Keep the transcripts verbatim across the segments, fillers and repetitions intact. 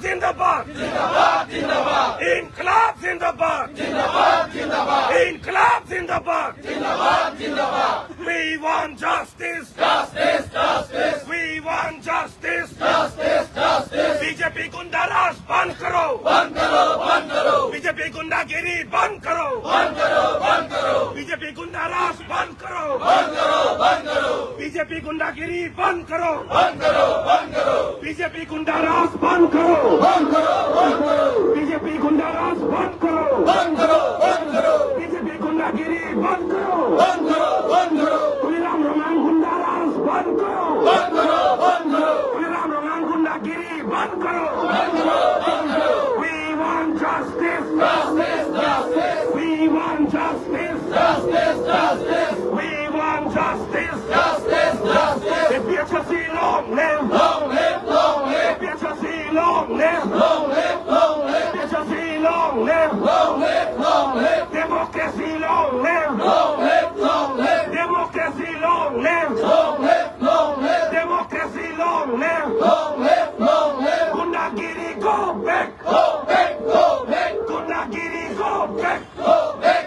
Zindabad! Zindabad! Zindabad! Inqilab Zindabad! Zindabad! Zindabad! Inqilab Zindabad! Zindabad! Zindabad! We want justice! Justice! Justice! We want justice! Justice! Justice! B J P gunda raj band karo! Band karo! Band karo! B J P gundagiri band karo! Band karo! Band karo! B J P gunda raj band karo! Band karo! Band karo! B J P gundagiri band karo! Band karo! Band karo! B J P gunda raj band karo! Band karo! Band karo! B J P gunda raj band karo! Band karo! Band karo! B J P gundagiri band karo! Band karo! Band karo! Tuliram Ronghang gunda raj band karo! Band karo! Band karo! Tuliram Ronghang gundagiri band karo! Band karo! Band karo! We want justice! Justice! Justice! We want justice! Justice! Justice! We want justice! Justice! Justice! A P H L C long live! Long live! Long live! A P H L C long live! Long live! Long live! A P H L C long live! Long live! Long live! Democracy long live! Long live! Long live! Democracy long live! Long live! Long live! Democracy long live! Long live! Long live! Gundagiri go back! Go back! Go back! Gundagiri go back! Go back!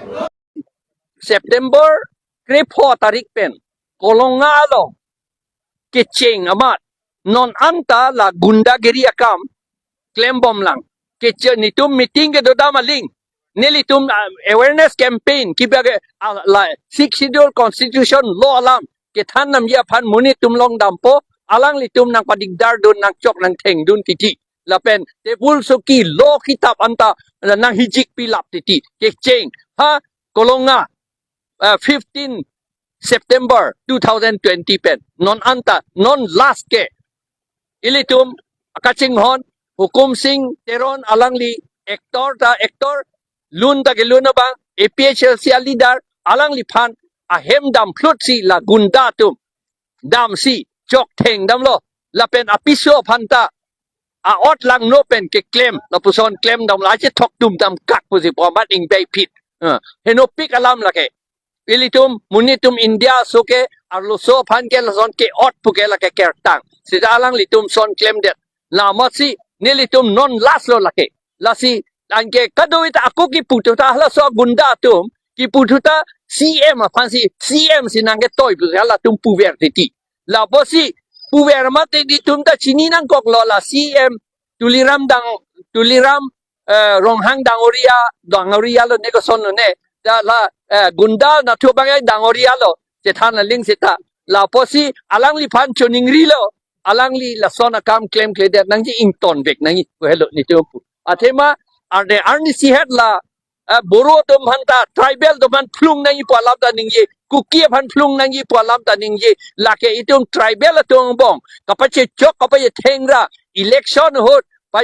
September krepho tarik pen Kolonga along kecheng amat non anta la gundagiri akam klembomlang. Keche netum meeting kedodam aling, nelitum, ah, awareness campaign kiba ke, ah, la Sixth Schedule constitution law alam kethan namji aphan monit atum longdampo, alanglitum nangpadigdar dun, nangchok nangtheng dun titi. Lapen table soki law kitap anta nanghijik pilap titi. Kecheng ha Kolonga, eh, fifteen September two thousand twenty pen non anta, non last ke ilitum akachinghon Hukum Sing Teron, alangli actor ta actor, lun ta kelun abang, A P H L C aleader, alangliphan ahem damphlut si la gunda atum damsi choktheng damlo. Lapen apiso aphan ta a-ot langno pen keklem, lapuson klemdam, la chethok tum dam kak pusi pu amat ingbeipit. Eh, henopik alam lake. Ilitum monit atum India aso ke arloso aphan ke lason ke-ot pu ke lake kertang. Sita alanglitum son klemdet. La amatsi nelitum non last lo lake. Lasi anke kadokave ta ako kipu thuta halaso gunda atum kipu thuta C M aphansi, C M si nangketoi pusi halatum puver titi. Lapusi puver mate netum ta chini nangkoklo, la C M Tuliram dang, Tuliram, eh, Ronghang dangoria, dangoria lo ne, kosonlo ne. Ta la, eh, gunda nathu abang ai dangoria lo, chethan aling sita. Lapusi alangliphan choningrilo, alangli lason akam klemkledet nangji, ingtonvek nangji pu helo netum pu. Athema arde arnisi het la, eh, Boro atum aphan ta, tribal atum aphan phlung nangji pu alam ta ningje, Kuki aphan phlung nangji pu alam ta ningje, lake itum tribal atum angbong kapachechok kapachetheng ra, election ahut pa,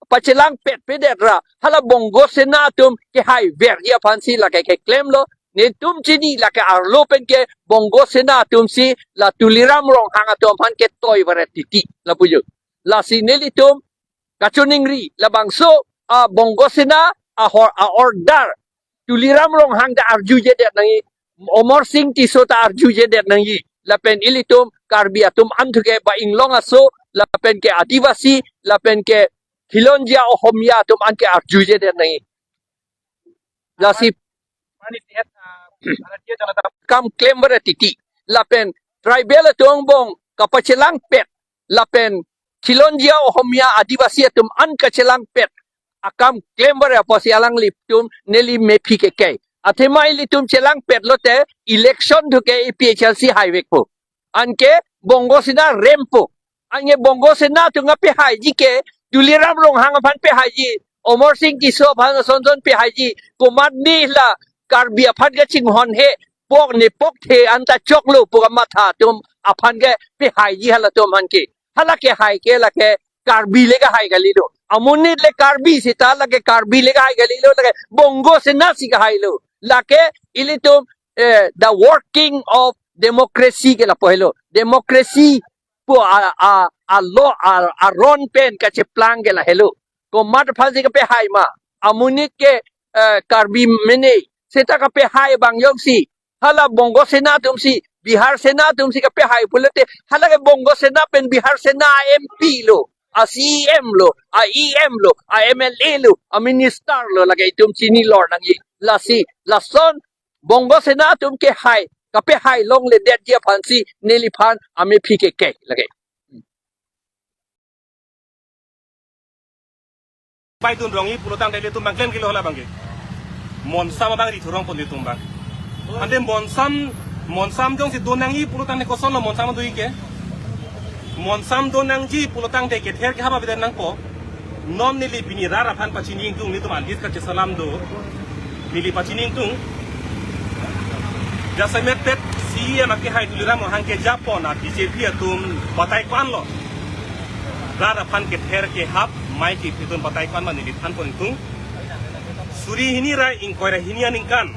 pachelangpetpedet ra, hala Bongo Sena atum kehaiverji aphansi lake keklemlo. Netum chini lake arlo pen ke Bongo Sena atumsi la Tuliram Ronghang atum aphan ketoi varet titi lapu jo. Lasi nelitum kachoningri, labangso a Bongo Sena a hor, a-order Tuliram Ronghang ta arjujedet nangji, Amar Sing Tisso ta arjujedet nangji, lapen ilitum Karbi atum an thu ke ba inglong aso, lapen ke Adivasi, lapen ke Khilonjia Ohomia atum an ke arjujedet nangji. Lasi kam klem varet titi, lapen tribal atum angbong kapachelangpet, lapen Khilonjia Ohomia Adivasi atum an kachelangpet akam klem varet apotsi alanglitum neli mephi kekei. Athema ilitum chelangpet lote election thu ke A P H L C haivekpo. Anke Bongo Sena rempo. Anke Bongo Sena atum apehaiji ke Tuliram Ronghang aphan pehaiji, Amar Sing Tisso aphan asonson pehaiji, komatne la Karbi aphan kachinghon he, pok ne pok the anta choklo pu kamatha atum aphan ke pehaiji halatum aphan ke. Hala kehai ke lake Karbi le kehai kalilo. Amonit le Karbi sita lake Karbi le kehai kalilo, lake Bongo Sena si kehailo. Lake ilitum, eh, the working of democracy ke lapu helo. Democracy pu a, a, a law, a, aron pen kacheplang ke lahelo. Komat aphansi kapehai ma? Amonit ke, eh, Karbi mene, seta kapehai abang jongsi hala Bongo Sena atumsi, Bihar Sena atumsi kapehai pulote, hala ke Bongo Sena pen Bihar Sena M P lo. a C E M lo, a E M lo, a M L A lo, a minister lo, lake itum chini lor nangji. Lasi, lason, Bongo Sena atum kehai, kapehai longledetji aphansi, neliphan, amephi kekek, lake. Paidun rongji pulotangte ilitum abang klemkle lo hala abangke. Monsam abang ri thurong pon ilitum abang. Ante monsam, monsam jongsi do nangji pulotangte kosonlo monsam doji ke. Monsam do nangji pulotangte kether kehap avedet nangpo. Non neli pini rat aphan pachini ingtung, nelitum andis kachesalam do. Neli pachini ingtung. Jasemet pet C E M akehai Tuliram Ronghang kejapon a B J P atum batai ko-anlo. Rat aphan kether kehap, mai kipidun batai ko-an ma neli than pon ingtung. Suri hini ra ingkoi ra hini aningkan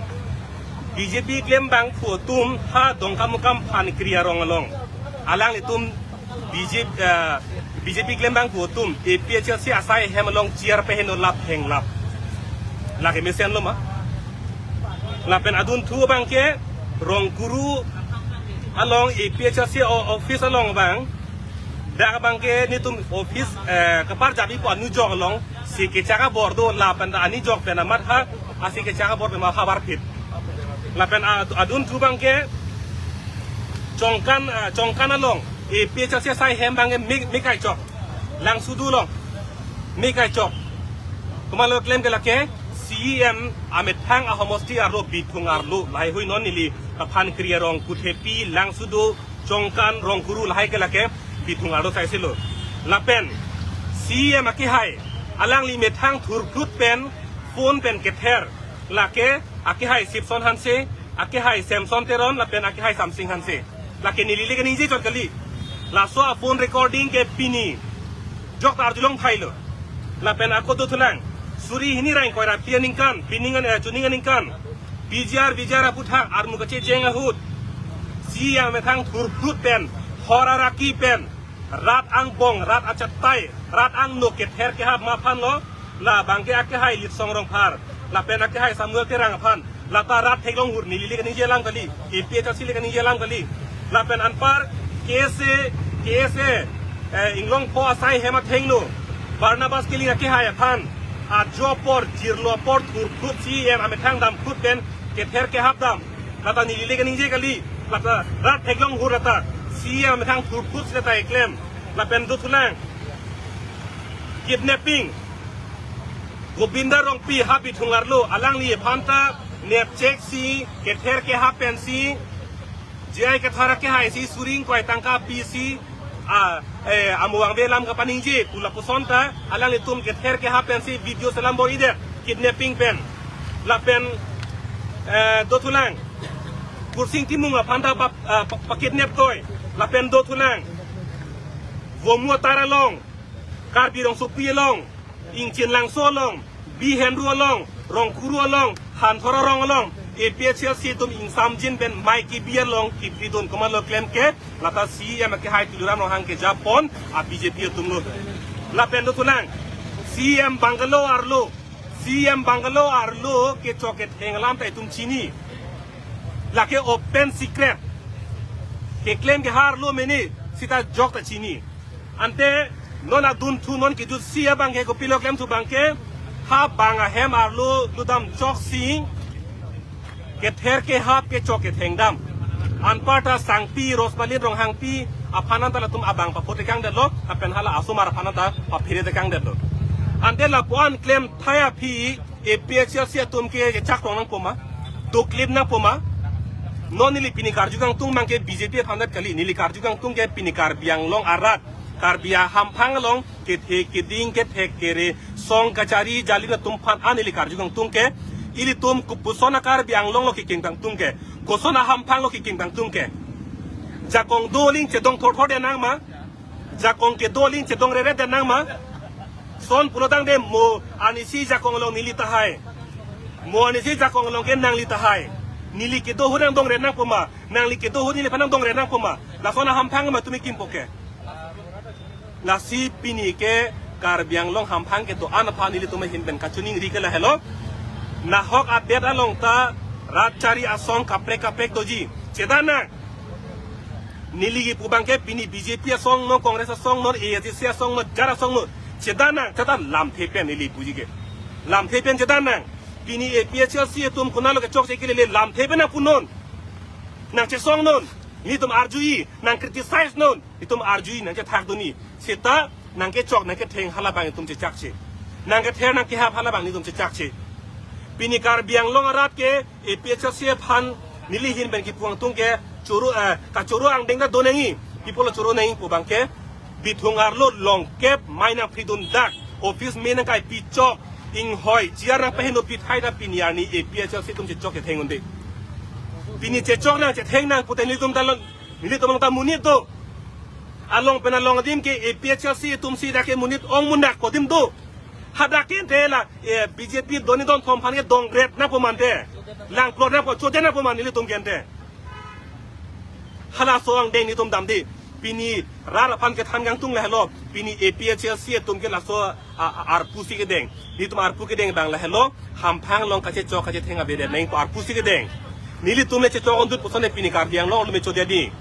B J P klembangphu atum ha Dongkamukam Phankri arong along. Alanglitum B J P, eh, B J P klembangphu atum A P H L C asai hem along chair peheno lap henglap. Lake mesenlo ma. Lapen adunthu abangke Rongkuru along A P H L C o-, office along abang. Dak abangke nelitum office, eh, kaparjap ipo anujok along. Si kechak abor do lapen ta anujok pen amat ha, asi kechak abor pen ma havar phit. Lapen a-, adunthu abangke Chongkan, ah, Chongkan along A P H L C asai hem abangke me, me kaichok. Langsudu along me kaichok. Komatlo klem ke lake C E M amethang ahomosti arlo Bithung arlo. Lahaihui non neli Phankri arong Kuthepi, Langsudu, Chongkan, Rongkuru lahai ke lake Bithung arlo saisilo. Lapen C E M akehai alangli methang thurphlut pen phone pen kether. Lake akehai Sipson Hanse, akehai Samson Teron, lapen akehai Samsing Hanse. Lake neli le kaningje chot kali. Laso a phone recording ke pini jok ta arjulong thailo. Lapen ako dothulang. Suri hini ra ingkoi ra phli aningkan, pining an, eh, chuning aningkan. P G R, V G R aputhak armu kachejeng ahut C E M amethang thurphlut pen, hor araki pen, rat angbong, rat achatai, rat angno kether kehap ma aphanlo, labangke akehai Litsong Rongphar, lapen akehai Samuel Terang aphan, lata rat theklong hur neli le kaningje alam kali, A P H L C le kaningje alam kali, lapen anpar K S A, K S A, eh, Inglongpho asai hem athengno, Barnabas Killing akehai aphan, ajo apor, jirlo apor, thurphlut C E M amethang damphlut pen, kether kehap dam, lata neli le kaningje kali, lata rat theklong hur lata, C E M amethang thurphlut si lata eklem, lapen dothulang. Kidnapping. Gobinda Rongpi ha Bithung arlo, alangli aphan ta nepchek si, kether kehap pensi, J I Kathar akehai si suri ingkoi tangka pisi, a, eh, amo vangve alam kapaningje, pu lapuson ta, alanglitum kether kehap pensi video selam bor-idet, kidnapping pen. Lapen, eh, dothulang. Kursing Timung aphan ta pa, ah, pa, pakidnap toi. Lapen dothulang. Vomu atar along, Karbi Rongsopi along, Ingchin Langso along, Bihenru along, Rongkuru along, Hanthor arong along, A P H L C atum ingsamjin pen mai kebi along kipidun komatlo klem ke, lata C E M akehai Tuliram Ronghang kejapon a B J P atumlo. Lapen dothulang, C E M bungalow arlo, C E M bungalow arlo kechok ketheng alam ta itum chini. Lake open secret. Keklem ke ha arlo mene sita jok ta chini. Ante non adunthu non kejutsi abangke kopilo klemthu abangke ha bang ahem arlo ludam choksi kether kehap kechok ketheng dam. Anparta Sangpi, Rosmalin Ronghangpi aphan anta latum abang papotekangdetlo, lapen hala asomar aphan anta paphiretekangdetlo. Ante lapu-an klem thai aphi A P H L C atum ke chak rong nangpo ma, doklip nangpo ma. Non neli pini karju kangtung abangke B J P aphan det kali, neli karju kangtung ke pini Karbi Anglong arat, Karbi ahamphang along kethe keding kethek kere song kachari jali atum aphan an neli karju kangtung ke, ilitum kopuson a-Karbi Anglong lo kekim kangtung ke, koson ahamphang lo kekim kangtung ke. Jakong do aling chedong thorthor de nang ma, jakong kedo aling chedong reret de nang ma. Son pulotangte mo anisi jakong along neli tahai, mo anisi jakong along ke nangli tahai. Neli kedo ahut nangdong re nangpo ma, nangli kedo ahut neliphan nangdong re nangpo ma. Lason ahamphang ma tumi kimpo ke. Lasi pini ke Karbi Anglong hamphang kedo-an aphan nelitum ahin pen kachiningri ke lahelo. Nahok adet along ta rat chari asong kaprek kaprek doji. Chedan nang. Neli kipu abangke pini B J P asong non, Congress asong non, A I C C asong non, jat asong non. Chedan nang, chedan lamthe pen neli puji ke. Lamthe pen chedan nang. Pini A P H L C atum konatlo kechokche kelele lamthe pen nangpunon. Nangchesongnon. Nelitum arjui, nang criticize non. Nelitum arjui, nangchethakdunji. Seta nangkechok nangketheng halabang nelitum chechakche. Nangkether nangkehap halabang nelitum chechakche. Pini Karbi Anglong arat ke A P H L C aphan neli ahin pen kipu angtung ke choro, eh, kachoro angdeng ta do nangji. Pi apotlo choro nangji pu abangke, bithung arlo longkep mai nangphridun dak, office me nangkaipi chok, inghoi chair nangpaheno pithai ta pini arni A P H L C atum chechok chetheng un-e. Pini chechok nang chetheng nang pute nelitum ta along, nelitum along ta monit do. Along pen along adim ke A P H L C atum si dak ke monit ong mun dak kodim do. Hadak ke ante la, eh, B J P doni don thom aphan ke dongret nangpo mante. Langklot nangpo, chodet nangpo man nelitum ke ante. Halaso angdeng nelitum damde. Pini rat aphan kethan kangtung lahelo. Pini A P H L C atum ke laso a, a, arpu si kedeng. Nelitum arpu kedeng abang lahelo. Hamphang along kachechok kachetheng avedet nangpo arpu si kedeng. Nelitum le chechok undut puson le pini Karbi Anglong atum le chodetji.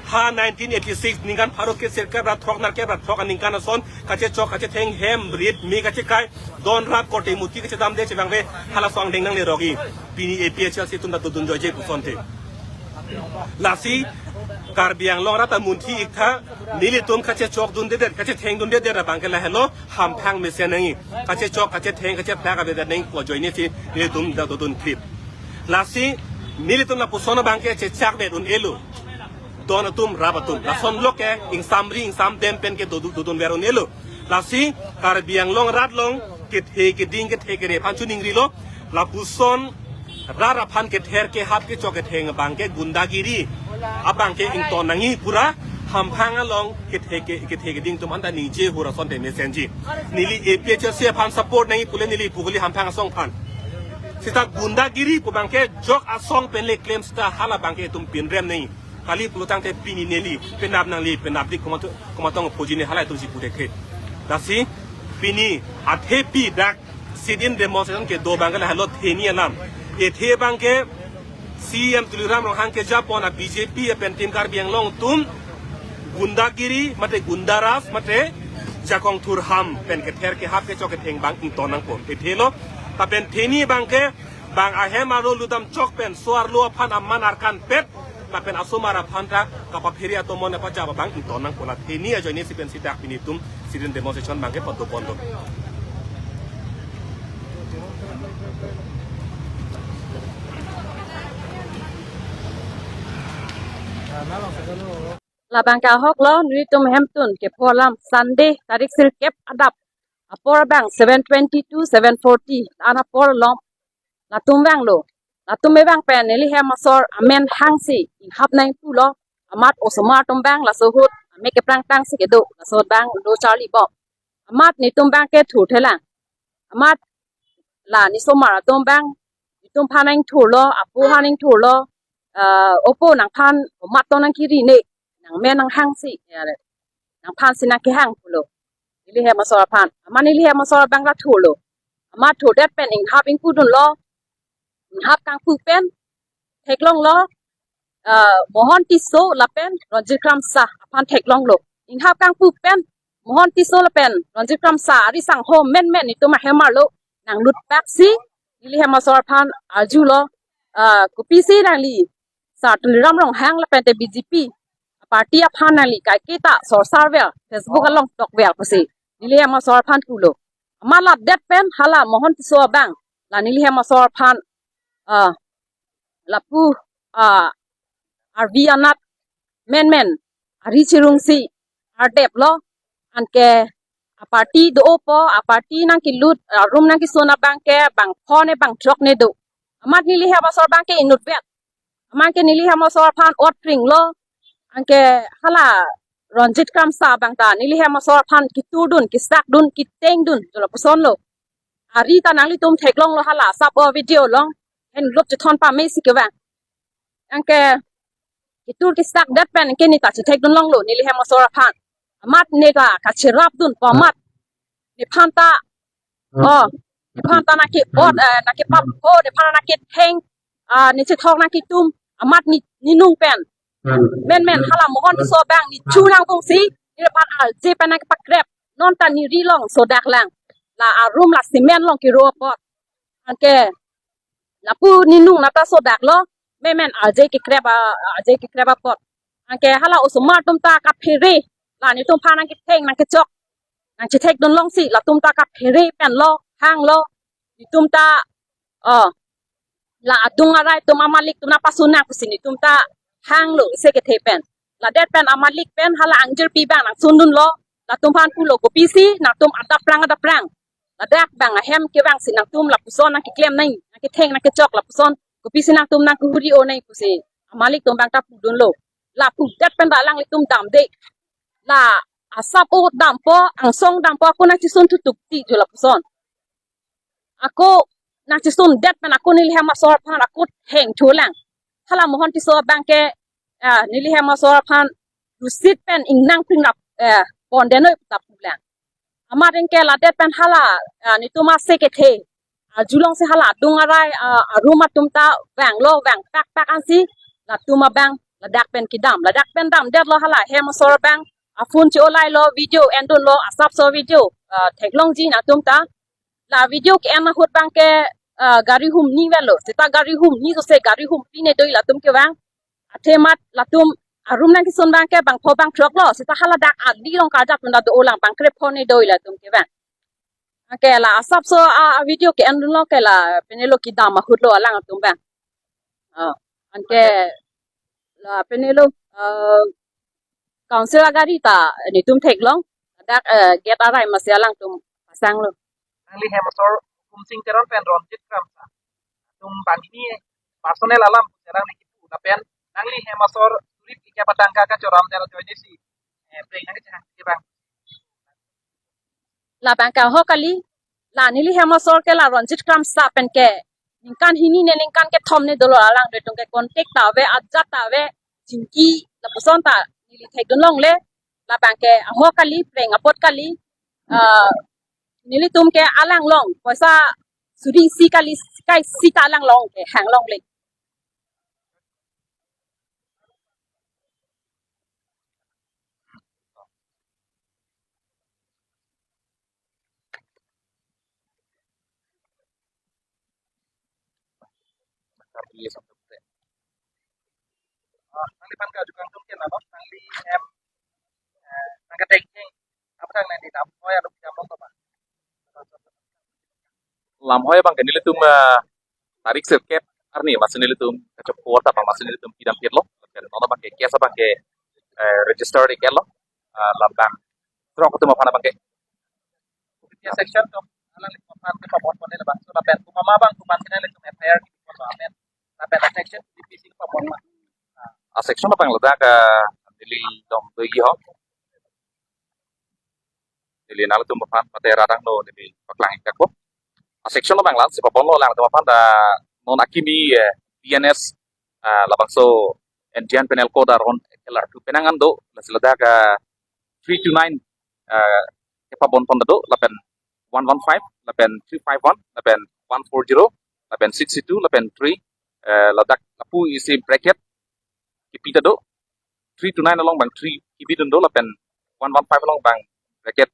Ha nineteen eighty-six ningkan pharo kre sirkep ra throk nerkep ra throk aningkan ason kachechok kachetheng hem rit me kachekai don rap korte muti kachedamde chevangve halaso angdeng nanglerokji. Pini A P H L C atum ta dodun joije puson te. Lasi Karbi Anglong arat ta munthi iktha, nelitum kachechokdundedet, kachethengdundedet abangke lahelo, hamphang mesen nangji. Kachechok, kachetheng, kachephlak avedet nangpo ajoine si nelitum ta dodun krit. Lasi nelitum lapuson abangke chechakdet un-elo. Don atum, rap atum. Lasonlo ke ingsamri ingsamdem pen ke dodu-, dodunver un-elo. Lasi Karbi Anglong arat along kethe keding kethe kere aphan chuningrilo. Lapuson rat aphan kether kehap kechok ketheng abangke gundagiri abangke ington nangji pura, hamphang along kethe ke, kethe keding atum anta ningje hur ason te mesenji. Neli A P H L C aphan support nangji pule neli pu kali hamphang asong aphan. Seta gundagiri pu abangke jok asong pen le klem seta halabangke itum pinrem nangji. Kali pulotangte pini neli penap nangli penapdik komat-, komatong puji ne halai atum si pu dekhe. Lasi pini athepi dak sit-in demonstration kedo abangke lahelo theni alam. Ethe abangke C E M Tuliram Ronghang kejapon a B J P pen Team Karbi Anglong atum gundagiri mate gundaraj mate jakong thurham pen kether kehap kechok ketheng abang ington nangpo. Ethelo. Lapen theni abangke bang ahem arlo ludam chok pen so-arlo aphan aman arkan pet lapen asomar aphan ta kapaphere atomon apachap abang ington nangpo. La theni ajoine si pensi dak pini itum sit-in demonstration abangke padopon do. Labangke ahoklo, nelitum hemtun kepho alam Sunday tarik sirkep adap apor abang seven twenty to seven forty an apor along latum vanglo. Latum me vang pen neli hem asor amen hangsi inghap nangpulo. Amat osomar atum abang laso ahut amek keprang tangsi kedo, laso ahut abang do charlibom. Amat netum abangke thurthelang. Amat la nesomar atum abang netum aphan nangthurlo, apo aphan nangthurlo, ah, opo nangphan omat to nangkiri ne, nangmen nanghangsi, ya, nangphansi nangkehang pulo. Neli hem asor aphan. Amat neli hem asor abang ta thurlo. Amat thurdet pen inghap ingpudunlo. Inghap kangpu pen theklonglo, ah, Mohon Tisso lapen Ronjit Kramsa aphan theklonglo. Inghap kangpu pen Mohon Tisso lapen Ronjit Kramsa ari sangho menmen netum ahem arlo nanglut paksi neli hem asor aphan arjulo, ah, kopisi nangli Sar Tuliram Ronghang lapen te B J P party aphan nangli kaiketa sorsarver, Facebook along tokver pusi neli hem asor aphan pulo. Amat ladet pen hala Mohon Tisso abang la neli hem asor aphan, ah, lapu, ah, arvi anat menmen ari chirungsi ardeplo. Anke aparty do-opo, aparty nangkelut, arum nangkesun abangke bang phone bang throk ne do. Amat neli hem asor abangke inutvet. Amatke neli hem asor aphan ot pringlo. Anke hala Ronjit Kramsa abang ta neli hem asor aphan keturdun, kesakdun, ketengdun, jo lapusonlo. Ari ta nanglitum theklonglo hala asap o video along. Henglop chethon pamesi kevang. Anke ketur kesakdet pen anke ne ta chethekdunlonglo neli hem asor aphan. Amat ne ta kacherapdunpo amat. Nephan ta, oh, nephan ta nangke-ot, eh, nangkepap, oh, nephan nangketheng, ah, ne chethok nangketum, amat ne, ne nung pen Menmen hala Mohon Tisso abang ne chu nangkongsi, neliphan arje pen nangkepakrep. Non ta ne ri along sodak lang. La arum la cement along kero apot. Anke lapu ne nung nata sodaklo. Menmen arje kekrep a, arje kekrep apot. Anke hala osomar atum ta kaphere. La netum aphan nangketheng nangkechok, nangchethekdun longsi latum ta kaphere penlo, hanglo. Netum ta, oh, la adung arai atum amalik atum nangpasu nang pusi netum ta hanglo isi kethe pen. Ladet pen amalik pen hala angjirpi abang nangsundunlo. Latum aphan pulo, kopisi nangtum adap prang adap prang. Ladak abang ahem kevangsi nangtum lapuson nangkeklem nang, nangketheng nangkechok lapuson, kopisi nangtum nangkehuri-o nang pusi amalik atum abang ta pudunlo. La pudet pen ta alanglitum damde. La asap o dampo, angsong dampo, ako nangchesun thutuk ti jo lapuson. Ako nangchesundet pen ako neli hem asor aphan ako heng thulang. Hala Mohon Tisso abang ke, ah, neli hem asor aphan dusit pen ingnang pingrap, eh, pondenoi pu ta pulang. Amat anke ladet pen hala, ah, netum ase kethe. Arjulongsi hala adung arai, ah, arum atum ta vanglo, vang pakpak ansi latum abang ladak pen kedam. Ladak pen damdetlo hala hem asor abang. A-phone che-olailo, video endunlo, asapso video, ah, theklongji nangtum ta. La video ke-en ahut abang ke, ah, gari humni avelo. Seta gari humni sose gari humpine do-i latum kevang. Athemat latum arum nangkesun abang ke bangpho bangthroklo. Seta haladak adi along karjap atum ta do-olang, bang krepho ne do-i latum kevang. Anke la asapso a, a-video ke-endunlo ke la penelo kedam ahutlo alanglitum abang. Ah, anke la penelo, ah, council agari ta netum theklong. Dak, eh, gate arai masi alangtum pasanglo. Nangli hem asor Hukum Sing Teron pen Ronjit Kramsa atum banghini personal alam cherang ni kipu lapen nangli hem asor surit ikya patang ka kachoram dera joine si, eh, preng nangkechehang kevang. Labang ke ho kali, la neli hem asor ke la Ronjit Kramsa pen ke ningkan hini ne ningkan kethom ne dolo, alang de tung ke contact ta ave, ajat ta ave, chingki lapuson ta neli thekdun longle. Labang ke ho kali, preng apot kali, ah, nelitum ke alang along poisa suri isi kali, kai isi ta alang along ke hang longle. Nangli aphan kaju kangtung ke nano, nangli hem, eh, nangketeng apa nangli dam hoi adu jam apa? Lam hoi abang ke nelitum, eh, tarik sirkep arni masi nelitum kachop kuar ta masi nelitum pidam kitlo. Lapen non abang ke case abang ke, eh, register iketlo. Ah, labang throk atum aphan abang ke. Section atum alanglitum aphan kepabon pon labangso lapen komat ma abang komat sina nelitum F I R kepabon amen. Lapen section D P C kepabon ma. Ah, section abang ladak, ah, neli dong do-i ho. Neli nangtum aphan mate radang lo neli paklang ikak ko. A-section abang lang si pabonlo alangtum aphan ta non akimi, eh, B N S, ah, labangso Indian Penal Code aron L R two penang an do, lasi ladak, ah, three two nine, ah, kepabon pon do, lapen one one five, lapen three five one, lapen one four zero, lapen six two, lapen three, eh, ladak lapu isi bracket kipi ta do, three two nine along abang three kibidun do lapen one one five along abang bracket,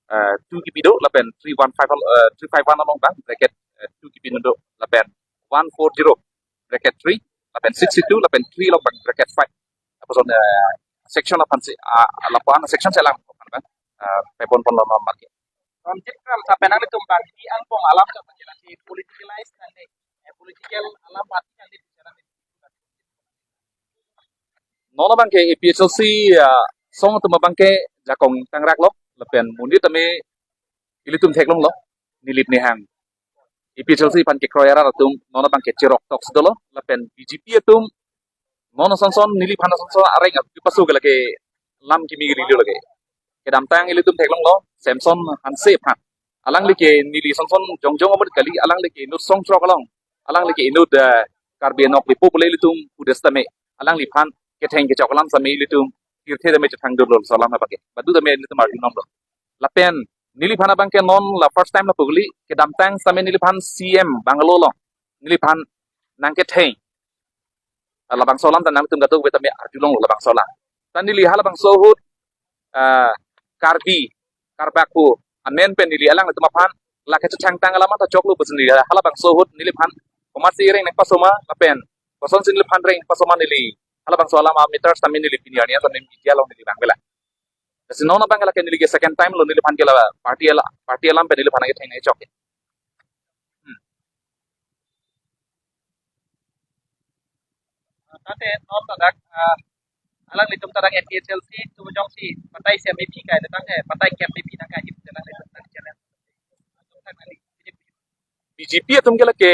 eh, two kipi do lapen three one five al-, eh, three five one along abang bracket, eh, two kibidun do lapen one four zero bracket three lapen six two lapen three along abang bracket five. Lapuson, eh, section aphan si, ah, lapuan section si alang aphan abang, eh, pepon pon lo ma marke. Ronjit Kramsa pen nangtum banghini angbong alam ke politicalize nangji, eh, political alam party nangji. Non abang ke A P H L C, ah, song atum abang ke jakong tangrak lo, lapen monit tame ilitum theklong lo, nilit nehang. A P H L C aphan kekroi arat atum non abang ke cherok tok si dolo, lapen B J P atum non asonson, neliphan asonson areng api pasu ke lake lam kimi ke rilo lake. Kedamtang ilitum theklong lo, Samson Hanse aphan. Alangli ke neli asonson jongjong amonit kali, alangli ke inut song throk along. Alangli ke inut, eh, Karbi Anglong Lipo pule ilitum kudes tame. Alangliphan ketheng kechok alam same ilitum tirthe tame chethang dolo so alam abang ke. Badu tame ilitum arju nom lo. Lapen neliphan abang ke non la first time lapu kali, kedamtang same neliphan C M bungalow lo. Neliphan nangketheng Labangso alam ta nangtum kadokave tame arjulonglo labangso alam. Ta neli halabangso ahut, ah, Karbi, Karbak pu amen pen neli alanglitum aphan lake chechangtang alam ta choklo pusi neli halabangso ahut neliphan komatsi reng nangpaso ma lapen kosonsi neliphan reng nangpaso ma neli halabangso alam a-matter tame neli pini arni tame media along neli vangvela. Lasi non abang lake neli ke second time lo neliphan ke la party ala, party alam pen neliphan ke theng nangchok. Hmm. Tangte non ta dak, ah, alanglitum ta dak A P H L C atum jongsi batai isi M A P kai, tangte batai kep M A P nangkai, alanglitum ta challenge. B J P atum ke lake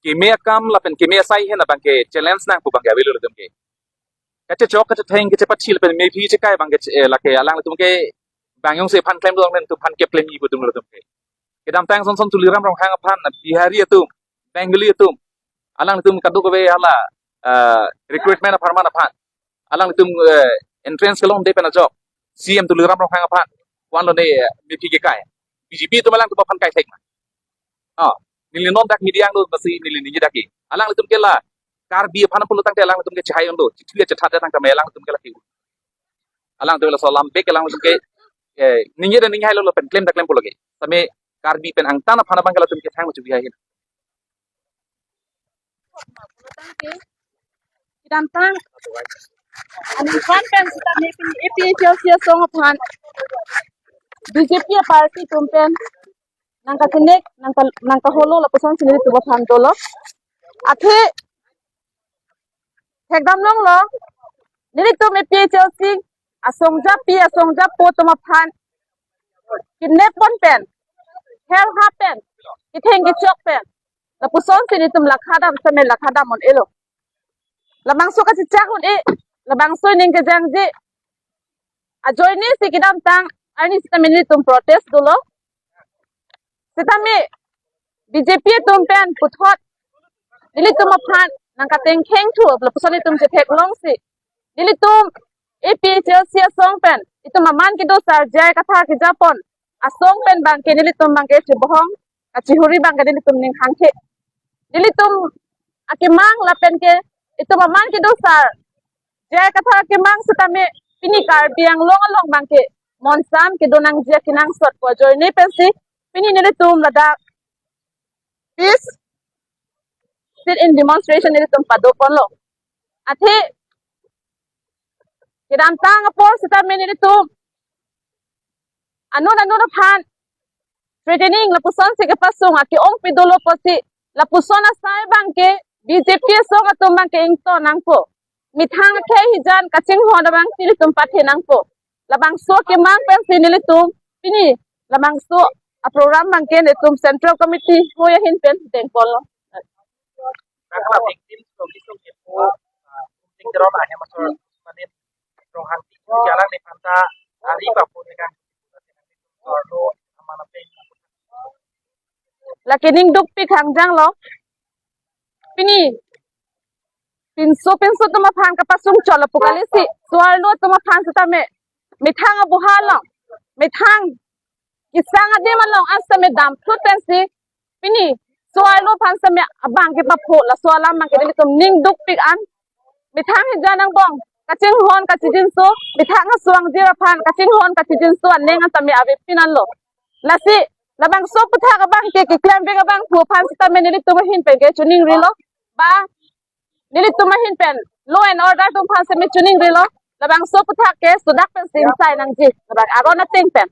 keme akam lapen keme asai ahin abang ke challenge nangpo abang ke avelo atum ke. Kachechok kachetheng kachepathi lapen M A P chekai abang ke, eh, lake alanglitum ke bang jongsi aphan klemdun pen atum aphan keplemji pu atum atum ke. Kedamtang sonson Tuliram Ronghang aphan, Bihari atum, Bengali atum, alanglitum kadokave hala, ah, recruitment apharman aphan, alanglitum, eh, entrance kelongde pen ajok C M Tuliram Ronghang aphan vanlo ne, eh, M A P kekai. B J P atum alangtum aphan kai thek ma. Ah, neli non dak media angno basi neli ningje dak ke. Alanglitum ke la Karbi aphan pulo tangte alanglitum ke chehai undo. Chithu ya chethat ya tangte alanglitum ke la ke. Alangtum laso alam bek alanglitum ke, eh, ningje dan ningje hailo lapen klem dak klem pulo ke. Tame Karbi pen angtan aphan abang ke latum ke thang chubi ahin. Kedamtang aningkan pen sitame pini A P H L C asong aphan B J P party atum pen nangkachenek, nangka, nangkaholo lapusonsi nelitum aphan dolo. Athe thekdamlonglo, nelitum A P H L C asongjapi asongjapo atum aphan kidnap pon pen, hel ha pen, ketheng kechok pen, lapusonsi nelitum lakha dam sitame lakha dam un-elo. Labangso kachechak un-e, labangso ning kejangji ajoinesi kedamtang arni sitame nelitum protest dolo. Sitame B J P atum pen puthot nelitum aphan nangkatengkheng thu lapuson itum chetheklongsi nelitum A P H L C asong pen itum aman kedo sar J I Kathar kejapon asong pen abang ke nelitum abang ke chebohong kachihuri abang ke nelitum ning hangke. Nelitum akemang lapen ke itum aman kedo sar J I Kathar akemang sitame pini Karbi Anglong along abang ke monsam kedo nangji akenangsot pu ajoine pensi pini nelitum ladak peace sit-in demonstration nelitum pado ponlo. Athe kedamtang apor sitame nelitum anut anut aphan threatening lapusonsi kepasung ake-ongpi dolo pusi lapuson asai abang ke B J P asong atum abang ke ingto nangpo. Methang akhei hijan kachinghon abang nelitum pathe nangpo. Labangso akemang pensi nelitum pini labangso aprogram abang ke nelitum Central Committee hoi ahin pen dengpon lo. Nangkala victims to kisung kipu, ah, Tingjerom ahem asor Usmanin Ronghang Tingjerom alangliphan ta ari bapu ne kan. Lake ning dukpik hangjanglo. Pini pinso pinso atum aphan kapasung chot lapu kalisi, so-arlo atum aphan sitame methang aboha along, methang kesang adim along an sitame damphlut pensi pini so-arlo aphan sitame abang kepapho, laso alam abang ke nelitum ning dukpik an. Methang hijan angbong kachinghon kachijinso, methang asong jir aphan kachinghon kachijinso aning an tame avepin anlo. Lasi labangso aputhak abang ke keklem vek abang pu aphan sitame nelitum ahin pen ke chiningrilo. Ba nelitum ahin pen law and order atum aphan sitame chiningrilo. Labangso aputhak ke sudak pensi ingsai nangji. Labang aron ateng pen.